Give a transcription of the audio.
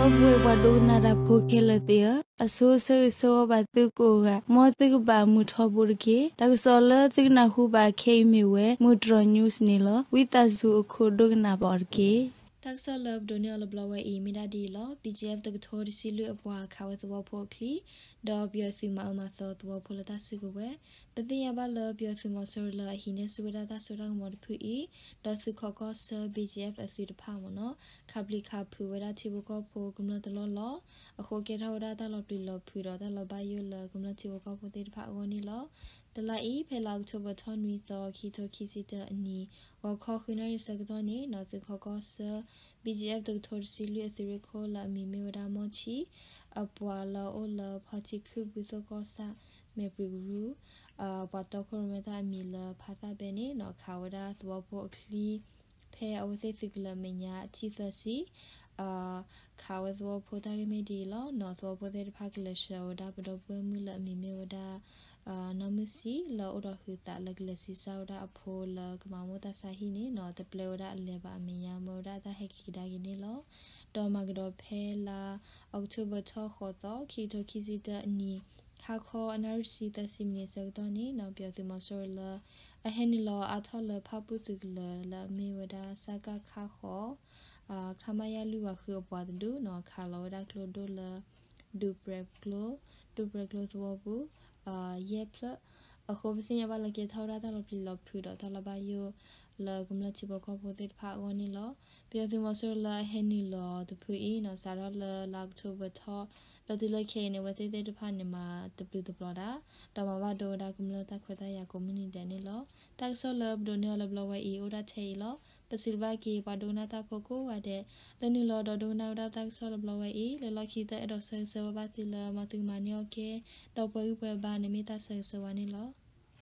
ဒီပုၢ်ဝဲၢ်ပှၤဒိကနၣ်တၢ်ဖိခဲလၢာ်သ့ၣ်ဧၢ, အဆိဆၢဂ့ၤဆၢဝါဘၣ်သုကိးဂၤ, မ်သုကဘၣ်မုာ်ထီဘိတက့ၢ်. တၢ်ကစီၣ်လၢသုကနၢ်ဟူဘၣ်ခဲအံၤမ့ၢ်ဝဲ မုၢ်တြီၤ news န့ၣ်လီၤ. ဝံသးစူၤအခိၣ်ဒိကနၣ်ဘၣ်အီၤတက့ၢ်. တၢ်ကစီၣ်လၢပဒိးန့ၢ်အီၤလၢဘျီဝဲအံၤ မ့ၢ်ဒၣ်ဒ်အံၤလီၤ. B G F တကထိတဆံလွံၢ်အပှၤခးဝဲသဝီဖိအချံ, ဒီးပယီၤသုးမၤအၢမၤသီသဝီဖိလၢတၢ်စုကဝဲၤ. ပသ့ၣ်ညါဘၣ်လၢပယီၤသုးမီၤစိရိၤလၢအဟံးန့ၢ်ဆူၣ်ဝဲဒၣ်တၢ်စိတၢ်ကမီၤတဖုအံၤ, ဒီးသုးခီၣ်ကီၢ်ဆၢ B G F အသုးတဖၣ်မ့ၢ်နီၤ, ခးပျံၤခးဖုးဝဲဒၣ်ထံဖိကီၢ်ဖိကမျၢၢ်တလီၢ်လီၢ်, အဃိကဲထီၣ်ဝဲဒၣ်တၢ်လီၤပျံၤလီၤဖုးဒီးတၢ်လီၤဘၣ်ယိၣ်လၢကမျၢၢ်ထံဖိကီၢ်ဖိသ့ၣ်တဖၣ်အဂီၢ်န့ၣ်လီၤ. တလါအံၤ ဖဲလါအီးကထိဘၢၣ်ထီၣ်နွံသီ ခံကထိခံဆံတၢအနံၤ, ဂီၤခီဃုနၣ်ရံၣ်ဆၢကတီၢ်န့ၣ်နီၤ, သုးခီၣ်ကီၢ်ဆၢ B G F တကထိတဆံလွံၢ်အသုးရ့ၣ်ခိၣ်လၢအမံၤမ့ၢ်ဝဲဒၣ်မီၢ်ဆံၣ်, အပှၤလၢအအိၣ်လၢဖီထံခုၣ်ဘုသိၣ်ကီၢ်ဆၣ် မဲာ်ပြံၤကရူၢ်, ပှၤတီခိၣ်ရိၣ်မဲတၢ်အမံၤလၢဖါသၣ်ဘဲန့ၣ်နီၤ, ခးဝဲဒၣ်သဝီဖိအချံ ဖဲအဝဲသ့ၣ်သုးကလၢၤမဲာ်ညါအထံၣ်သၢဆံ, ခးဝဲသဝီဖိတၢ်ဂ့ၢ်မ့ၢ်ဒ်အံၤလီၤနီၤ. သဝီဖိသ့ၣ်တဖၣ်ကလဲၤဆှၢဝဲဒၣ်ပဒီပုၢ်ဝဲၢ်မုၣ်လၢအမံၤမ့ၢ်ဝဲဒၣ် နီၢ်မုၢ်ဆံၣ် လၢအိၣ်ဒီးဟုးသးလၢကလဲၤဆံးစၢ်ဝဲဒၣ်အဖိလၢကမၤမိၢ်တၢ်ဆါဟံၣ်န့ၣ်နီၤ, တပျဲဝဲဒၣ်အလဲၤဘၣ်အမဲာ်ညါ မၢဝဲဒၣ်တၢ်ဟဲက့ၤကဒါက့ၤန့ၣ်လီၤ. ဒီးမၤကဒီးဖဲလါအီးကထိဘၢၣ်ထီၣ်ဃိးသီ ခံကထိခံဆံတၢအနံၤ, ဟါခီအနၣ်ရံၣ်တဆံသၢဆံမံးနံးဆၢကတီၢ်န့ၣ်နီၤ, ပယီၤသုးမီၤစိရိၤလၢ အဟဲနုာ်လီၤအါထီၣ်လၢဖၣ်ပူၣ်သုးကလၢၤလၢအမ့ၢ်ဝဲဒၣ် စကခ ဃိး ခမရ လွံၢ်ဝးဃုအပှၤတဒူၣ်နီၤ, ခးလီၤဝဲဒၣ်ကျိဒိၣ်လၢ ဒူးပြဲၤကျိ, ဒူးပြဲၤကျိသဝီပူၤ ယဲၢ်ဖျၢၣ်, အဃိပသ့ၣ်ညါဘၣ်လၢကဲထီၣ်ဝဲဒၣ်တၢ်လီၤပျံၤလီၤဖုးဒီးတၢ်လီၤဘၣ်ယိၣ် လၢကမျၢၢ်ထံဖိကီၢ်ဖိသ့ၣ်တဖၣ်အဂီၢ်န့ၣ်လီၤ. ပယီၤသုးမီၤစိရိၤလၢအဟဲနုာ်လီၤတဖုအံၤနီၤ, စးထီၣ်လၢလါအီးကထိဘၢၣ်ထီၣ် ဒီးတုၤလၢခဲအံၤန့ၣ် အဝဲသ့ၣ်သ့ၣ်တဖၣ်န့ၣ် မၤတပျုာ်တပျီၤဒၣ်, ဒီးမၤဘၣ်ဒိဝဲဒၣ်ကမျၢၢ်တၢ်ခွဲးတၢ်ယာ်ကိးမုၢ်နံၤဒဲးန့ၣ်လီၤ. တၢ်ကစီၣ်လၢပဒိးန့ၢ်အီၤလၢဘျီဝဲအံၤ အိၣ်ဒၣ်ထဲအံၤလီၤ. ပစံးဘျုးဘၣ်က့ၤပှၤဒိကနၣ်တၢ်ဖိကိးဂၤဒဲး လၢနုာ်လီၤဒီးဒိကနၣ်ဝဲဒၣ်ပတၢ်ကစီၣ်လၢဘျီဝဲအံၤ, လၢလီၢ်ခံကတၢၢ်အဲၣ်ဒိးဆၢဂ့ၤဆၢဝါဘၣ်သုလၢ မ်သုကမၤန့ၢ်အီၣ်ကဲ, ဒီးပှဲၤဂံၢ်ပှဲၤဘါန့ၣ်မ့ၢ်တၢ်ဆၢဂ့ၤဆၢဝါန့ၣ်လီၤ.